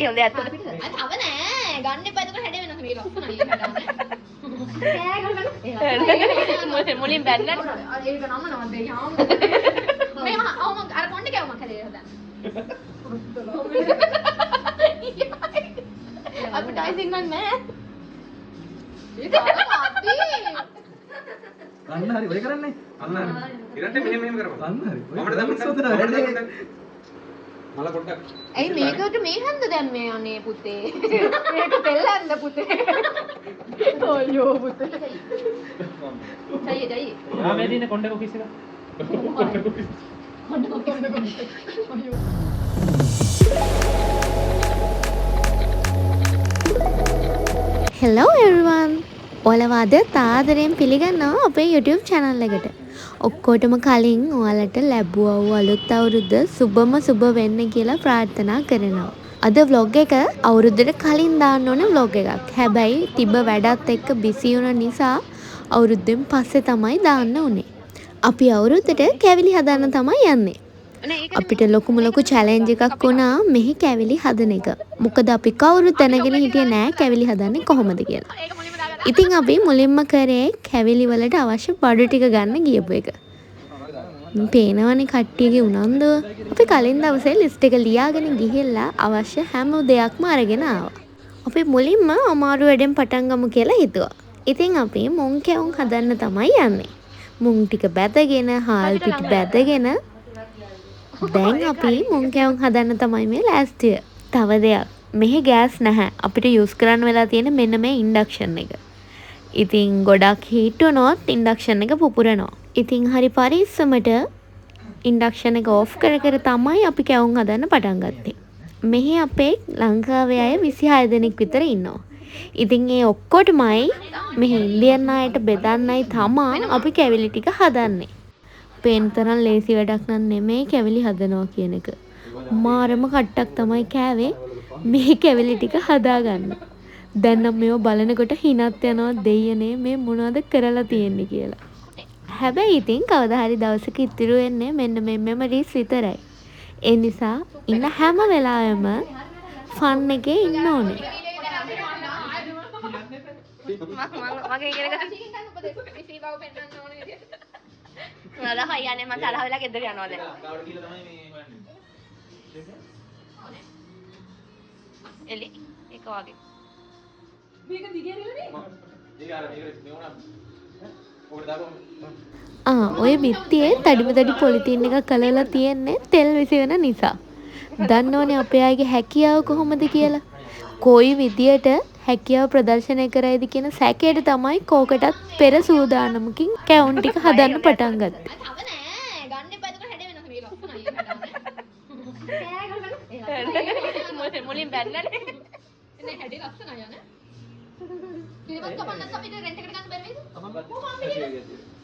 හොඳ ඇත්තට. තව නෑ ගන්න එපා, එතකොට හැඩ වෙනස්. මේ ලස්සනයි හැඩ. මුලින් බැන්නනේ. ඒක නමනවා දෙයියාම. මේ මහ ඔව්, මං අර කොණ්ඩේ කැවුමක් හැදේ හදන්න. අපිට අයිසින් නම් නෑ. ඒක අර අන්න හරි, ඔය කරන්නේ. අන්න හරි. ඉරන්ට මෙහෙම මෙහෙම කරපන්. අන්න හරි. ඔය මමට කරන්නේ දාන්න. සොතන මමට වැඩේ. දාන්න. මල පොඩ්ඩක්. ඇයි මේකට මේ හන්ද දැම්මේ? අනේ පුතේ, මේක තෙල් හන්ද පුතේ. අයියෝ පුතේ. ජයි ජයි. ආ, මේ තියෙන කොණ්ඩේ කොකිස් එක. කොණ්ඩේ කොකිස්. අයියෝ. Hello everyone. ඔයාලව අදත් ආදරයෙන් පිළිගන්නවා අපේ YouTube channel එකට. ඔක්කොටම කලින් ඔයාලට ලැබුවා වූ අලුත් අවුරුද්ද සුබම සුබ වෙන්න කියලා ප්‍රාර්ථනා කරනවා. අද vlog එක අවුරුද්දට කලින් දාන්න ඕන vlog එකක්. හැබැයි තිබ්බ වැඩත් එක්ක බිසි වුණ නිසා අවුරුද්දෙන් පස්සේ තමයි දාන්න උනේ. අපි අවුරුද්දට කැවිලි හදන්න තමයි යන්නේ. අපිට ලොකුම ලොකු චැලෙන්ජ් එකක් වුණා මෙහි කැවිලි හදන එක. මොකද අපි කවුරුත් දැනගෙන හිටියේ නෑ කැවිලි හදන්නේ කොහොමද කියලා. ඉතින් අපි මුලින්ම කරේ කැවිලි වලට අවශ්‍ය බඩු ටික ගන්න ගියපු එක. පේනවනේ කට්ටියගේ උනන්දුව. අපි කලින් දවසේ ලිස්ට් එක ලියාගෙන ගිහිල්ලා අවශ්‍ය හැම දෙයක්ම අරගෙන ආවා. අපි මුලින්ම අමාරු වැඩෙන් පටන් ගමු කියලා හිතුවා. ඉතින් අපි මුං කැවුම් හදන්න තමයි යන්නේ. මුං ටික බැදගෙන, හාල් පිටි බැදගෙන, දැන් අපි මුං කැවුම් හදන්න තමයි මේ ලෑස්තිය. තව දෙයක්. මෙහි ගෑස් නැහැ. අපිට යූස් කරන්න වෙලා තියෙන මෙන්න මේ ඉන්ඩක්ෂන් එක. ඉතින් ගොඩක් හීට් වුණොත් ඉන්ඩක්ෂන් එක පුපුරනවා. ඉතින් හරි පරිස්සමට ඉන්ඩක්ෂන් එක ඕෆ් කර කර තමයි අපි කැවුම් හදන්න පටන් ගත්තේ. මෙහි අපේ ලංකාවේ අය 26 දෙනෙක් විතර ඉන්නවා. ඉතින් ඒ ඔක්කොටමයි මෙහි ඉන්දියන් අයට බෙදන්නයි තමා අපි කැවිලි ටික හදන්නේ. පේන තරම් ලේසි වැඩක් නම් නෙමෙයි කැවිලි හදනවා කියන එක. මාරම කට්ටක් තමයි කෑවේ මේ කැවිලි ටික හදාගන්න. දැන් නම් මේව බලනකොට හිනත් යනවා දෙයියනේ, මේ මොනවද කරලා තියෙන්නේ කියලා. හැබැයි ඉතින් කවදා හරි දවසක ඉතුරු වෙන්නේ මෙන්න මේ මෙමරිස් විතරයි. ඒ නිසා ඉන්න හැම වෙලාවෙම ෆන් එකේ ඉන්න ඕනේ. මගේ ඉගෙන ගන්න. තරහයි යන්නේ, මං තරහ වෙලා ගෙදර යනවා දැන්. ගාවට ගිහලා තමයි මේ හොයන්නේ. එලි ඒක වගේ. මේක දිගේ නෙවෙයි. ඒක අර මේක මේ වුණා. ඔකට දාපුවම. ආ, ඔය බිත්තියේ තඩිම තඩි පොලිතීන් එකක් කලවලා තියෙන්නේ තෙල් විසි වෙන නිසා. දන්නවනේ අපේ අයගේ හැකියාව කොහොමද කියලා. කොයි විදියට හැකියාව ප්‍රදර්ශනය කරයිද කියන සැකයට තමයි කෝකටත් පෙර සූදානමකින් කැවුම් ටික හදන්න පටන් ගත්තේ. තව නෑ ගන්න එපා, එතකොට හැඩ වෙනස්. මේ ලස්සනයි හැඩ. මුලින් බැන්නනේ. නෑ, හැඩේ ලස්සනයි අනේ. කිරිබත් කපන්නත් අපිට රෙන්ට් එකට ගන්න බැරි වෙයිද?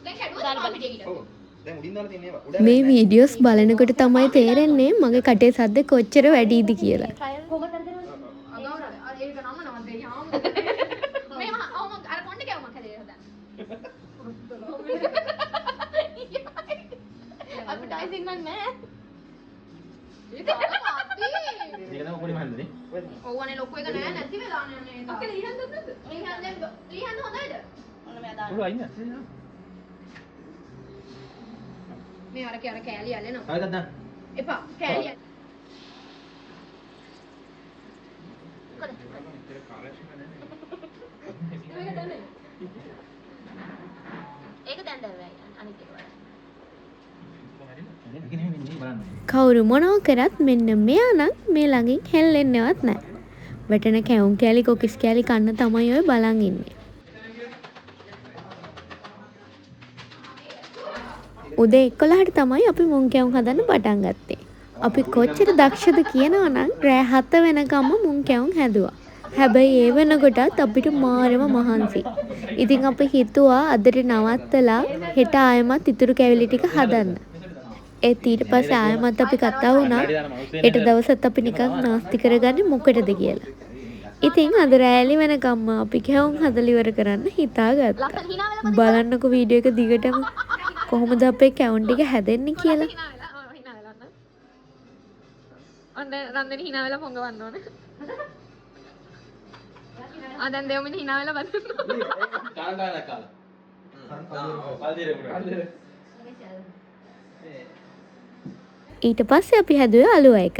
දැන් කැඩුවද පාපිටිය ඊට? ඔව්. දැන් උඩින් දාලා තියෙන ඒවා. උඩ මේ වීඩියෝස් බලනකොට තමයි තේරෙන්නේ මගේ කටේ සද්ද කොච්චර වැඩිද කියලා. අගවුරාද? අර ඒක නමනවා දෙයියාම. මේ මහ ඔව්, මං අර කොණ්ඩේ කැවුමක් හැදේ හදන්න. අපිට අයිසින් නම් නෑ. ඒක අර අති. මේක තමයි පොඩි මහන්දනේ. ඔව් අනේ, ලොකු එක නෑ, නැති වෙලා නේ අනේ. අක්කේ ලියන්න නැද්ද? ලියන්න ලියන්න හොඳයිද? ඔන්න මෙයා දාන්න. පුළුවන් ඉන්න. මේ අරකේ අර කෑලි ඇලෙනවා. තව එකක් දාන්න. එපා කෑලි. ඒක දැන් දැම්මයි අනිත් එක බලන්න. ඒක නෙමෙයි, මේ බලන්න. කවුරු මොනවා කරත් මෙන්න මෙයා නම් මේ ළඟින් හෙල්ලෙන්නවත් නෑ. වැටෙන කැවුම් කෑලි කොකිස් කෑලි කන්න තමයි ඔය බලන් ඉන්නේ. උදේ 11ට තමයි අපි මුං කැවුම් හදන්න පටන් ගත්තේ. අපි කොච්චර දක්ෂද කියනවා නම් රෑ 7 වෙනකම්ම මුං කැවුම් හැදුවා. හැබැයි ඒ වෙනකොටත් අපිට මාරම මහන්සි. ඉතින් අපි හිතුවා අදට නවත්තලා හෙට ආයෙමත් ඉතුරු කැවිලි ටික හදන්න. ඒත් ඊට පස්සේ ආයෙමත් අපි කතා වුණා හෙට දවසත් අපි නිකන් නාස්ති කරගන්නේ මොකටද කියලා. ඉතින් අද රෑලි වෙනකම්ම අපි කැවුම් හදලා ඉවර කරන්න හිතාගත්තා. බලන්නකෝ වීඩියෝ එක දිගටම කොහොමද අපේ කැවුම් ටික හැදෙන්නේ කියලා. හිනා වෙලා, ඔව් හිනා වෙලා ඔන්න. ඔන්න රන්දනි හිනා වෙලා පොඟවන්න ඕනේ. ආ දැන් දෙවමිනි hina වෙලා බලන්න. ටාන ටාන කාලා. කල් දීලා. ඊට පස්සේ අපි හැදුවේ අලුවා එක.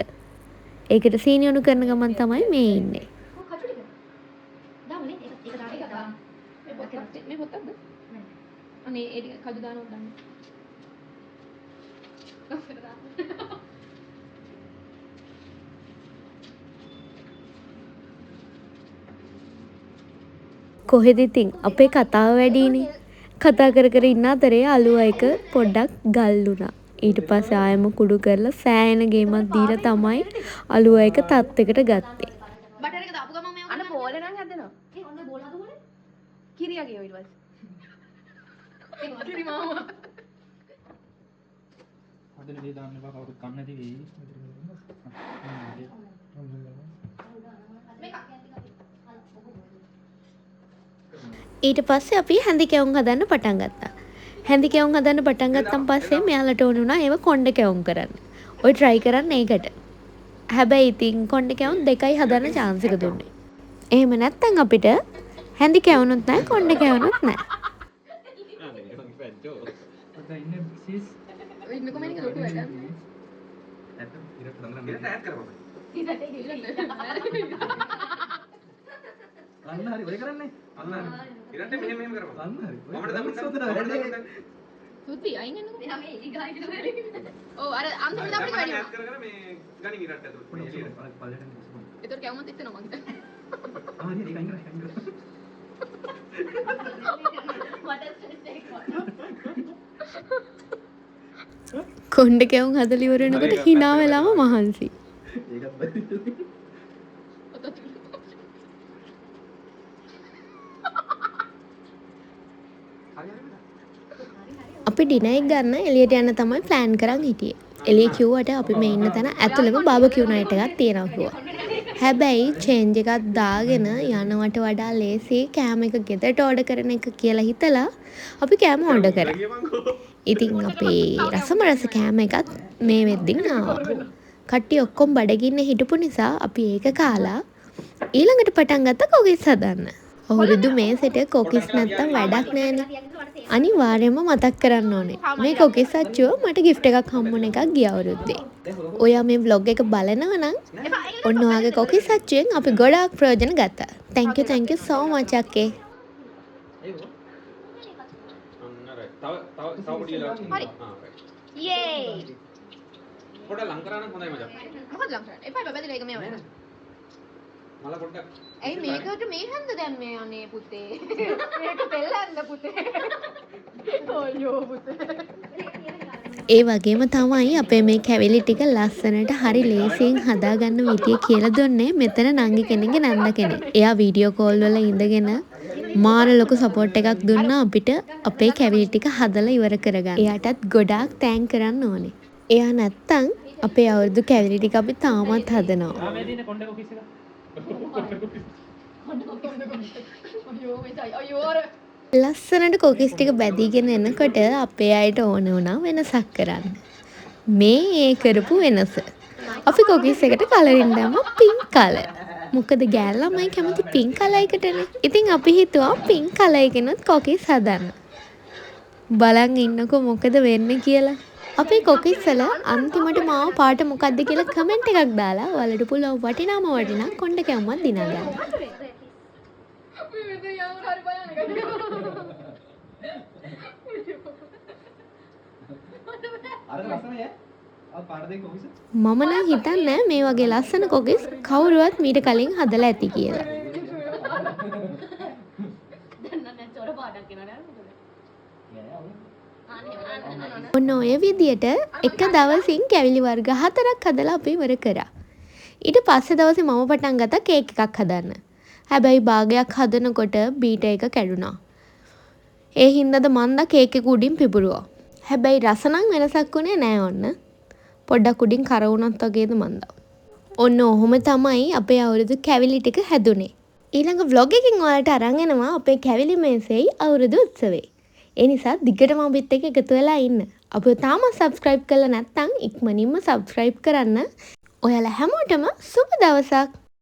ඒකට සීනි උණු කරන ගමන් තමයි මේ ඉන්නේ. කජු ටික. දාමුනේ ඒක ඒක දාන්න ඒක දාන්න. මේ පොත්තක් මේ පොත්තක්ද? අනේ ඒ ටික කජු දානවද දන්නේ. කොහෙද ඉතින් අපේ කතාව වැඩිනේ. කතා කර කර ඉන්න අතරේ අලුවා එක පොඩ්ඩක් ගල් වුණා. ඊට පස්සේ ආයෙම කුඩු කරලා සෑහෙන ගේමක් දීලා තමයි අලුවා එක තත්ත්වයකට ගත්තේ. බටර් එක දාපු ගමන් මේ අන්න බෝලේ නම් හැදෙනවා. ඒ ඔන්න බෝල හදමුනේ. කිරියා ගියෝ ඊට පස්සේ. කිරි මාමා. හදන දේ දාන්න එපා කවුරුත් කන්න නැති වෙයි. ඊට පස්සේ අපි හැඳි කැවුම් හදන්න පටන් ගත්තා. හැඳි කැවුම් හදන්න පටන් ගත්තන් පස්සේ මෙයාලට ඕන වුණා ඒව කොණ්ඩ කැවුම් කරන්න. ඔය try කරන්න ඒකට. හැබැයි ඉතින් කොණ්ඩ කැවුම් දෙකයි හදන්න chance එක දුන්නේ. එහෙම නැත්තම් අපිට හැඳි කැවුනුත් නැහැ කොණ්ඩ කැවුනුත් නැහැ. අනේ මං පැද්දෝ. ඔතන ඉන්නේ සිස්. ඉන්නකො මේක ලොකු වැඩක්. ඇත්ත ඉරට දඟලන්න. ඉරට ඈත් කරපන්. අන්න හරි ඔය කරන්නේ. අන්න හරි. ඉරට මෙහෙම මෙහෙම කරපන්. අන්න හරි. ඔය මමට දම්ම සෝදන මමට වැඩේ. දම්ම. සුද්ධි අයින් වෙන්නකෝ. මෙයා මේ ඊ ගායි කියලා. ඔව් අර අන්තිමට දාපු ටික වැඩි ඈත් වුණා. කර කර මේ ගනින් ඉරට ඇතුළට. පොඩ්ඩක් ඔසවන්න. අර පල්ලෙහාට යන්න ඔසවන්න. ඒතර කැවුමත් ඉස්සෙනවා මං හිතන්නේ. ආ හරි ඒක අයින් කරා අයින් කරා. මට ස්ට්‍රෙස් එකක්. කොණ්ඩ කැවුම් හදලා ඉවර වෙනකොට hina වෙලාම මහන්සි. ඒකත් බැරි. ඔතන අපි ඩිනර් එක ගන්න එළියට යන්න තමයි ප්ලෑන් කරන් හිටියේ. එළිය කිව්වට අපි මේ ඉන්න තැන ඇතුළෙම බාබකියු නයිට් එකක් තියෙනවා කිව්වා. හැබැයි චේන්ජ් එකක් දාගෙන යනවට වඩා ලේසි කෑම එක ගෙදරට ඕඩර් කරන එක කියලා හිතලා අපි කෑම ඕඩර් කරා. ඉතින් අපේ රසම රස කෑම එකත් මේ වෙද්දින් ආවා. කට්ටිය ඔක්කොම බඩගින්න හිටපු නිසා අපි ඒක කාලා ඊළඟට පටන් ගත්තා කොකිස් හදන්න. අවුරුදු මේසෙට කොකිස් නැත්තම් වැඩක් නෑනේ. අනිවාර්යයෙන්ම මතක් කරන්න ඕනේ. මේ කොකිස් අච්චුව මට ගිෆ්ට් එකක් හම්බුන එකක් ගිය අවුරුද්දේ. ඔයා මේ ව්ලොග් එක බලනවා නම් ඔන්න ඔයාගේ කොකිස් අච්චුවෙන් අපි ගොඩාක් ප්‍රයෝජන ගත්තා. Thank you thank you so much අක්කේ. අන්න රයිට්. තව තව තව පොඩි වෙලාවක්. හරි. ආ රයිට්. යේ. පොඩ්ඩක් ලං කරා නම් හොඳයි මචං. මොකද ලං කරන්නේ? එපා එපා බැදලා ඒක මේ වගේ. මල පොඩ්ඩක්. ඇයි මේකට මේ හැන්ද දැම්මේ අනේ පුතේ. මේක තෙල් හැන්ද පුතේ. අයියෝ පුතේ. ඒ වගේම තමයි අපේ මේ කැවිලි ටික ලස්සනට හරි ලේසියෙන් හදාගන්න විදිය කියලා දුන්නේ මෙතන නංගි කෙනෙක්ගේ නැන්ද කෙනෙක්. එයා වීඩියෝ කෝල් වල ඉඳගෙන මාර ලොකු සපෝට් එකක් දුන්නා අපිට අපේ කැවිලි ටික හදලා ඉවර කරගන්න. එයාටත් ගොඩාක් thank කරන්න ඕනේ. එයා නැත්තම් අපේ අවුරුදු කැවිලි ටික අපි තාමත් හදනවා. ආ මේ තියෙන කොණ්ඩේ කොකිස් එක. අයියෝ මේ චයි අයියෝ අර ලස්සනට කොකිස් ටික බැදීගෙන එනකොට අපේ අයට ඕන වුණා වෙනසක් කරන්න. මේ ඒ කරපු වෙනස. අපි කොකිස් එකට කලරින් දැම්මා පින්ක් කලර්. මොකද ගෑල් ළමයි කැමති පින්ක් කලර් එකටනේ. ඉතින් අපි හිතුවා පින්ක් කලර් එකෙනුත් කොකිස් හදන්න. බලන් ඉන්නකෝ මොකද වෙන්නේ කියලා. අපේ කොකිස් වල අන්තිමට මාව පාට මොකද්ද කියලා කමෙන්ට් එකක් දාලා ඔයාලට පුළුවන් වටිනාම වටිනා කොණ්ඩ කැවුමක් දිනා ගන්න. මේ මෙතන යනකොට හරි භයානකයි. අර ලස්සනයි ඈ. අර පාට දෙක කොකිස්. මම නම් හිතන්නේ මේ වගේ ලස්සන කොකිස් කවුරුවත් මීට කලින් හදලා ඇති කියලා. දැන් නම් දැන් චොර පාටක් එනවා නේද මොකද? නෑ අවුල. අනේ අනේ. ඔන්න ඔය විදියට එක දවසින් කැවිලි වර්ග 4ක් හදලා අපි ඉවර කරා. ඊට පස්සේ දවසේ මම පටන් ගත්තා කේක් එකක් හදන්න. හැබැයි භාගයක් හදනකොට බීටර් එක කැඩුනා. ඒ හින්දාද මන්දා කේක් එක උඩින් පිපුරුවා. හැබැයි රස නම් වෙනසක් වුණේ නෑ ඔන්න. පොඩ්ඩක් උඩින් කර වුණත් වගේද මන්දා. ඔන්න ඔහොම තමයි අපේ අවුරුදු කැවිලි ටික හැදුනේ. ඊළඟ ව්ලොග් එකකින් ඔයාලට අරන් එනවා අපේ කැවිලි මේසෙයි අවුරුදු උත්සවේ. ඒ නිසා දිගටම අපිත් එක්ක එකතු වෙලා ඉන්න. අපිව තාමත් සබ්ස්ක්‍රයිබ් කරලා නැත්නම් ඉක්මනින්ම සබ්ස්ක්‍රයිබ් කරන්න. ඔයාලා හැමෝටම සුබ දවසක්.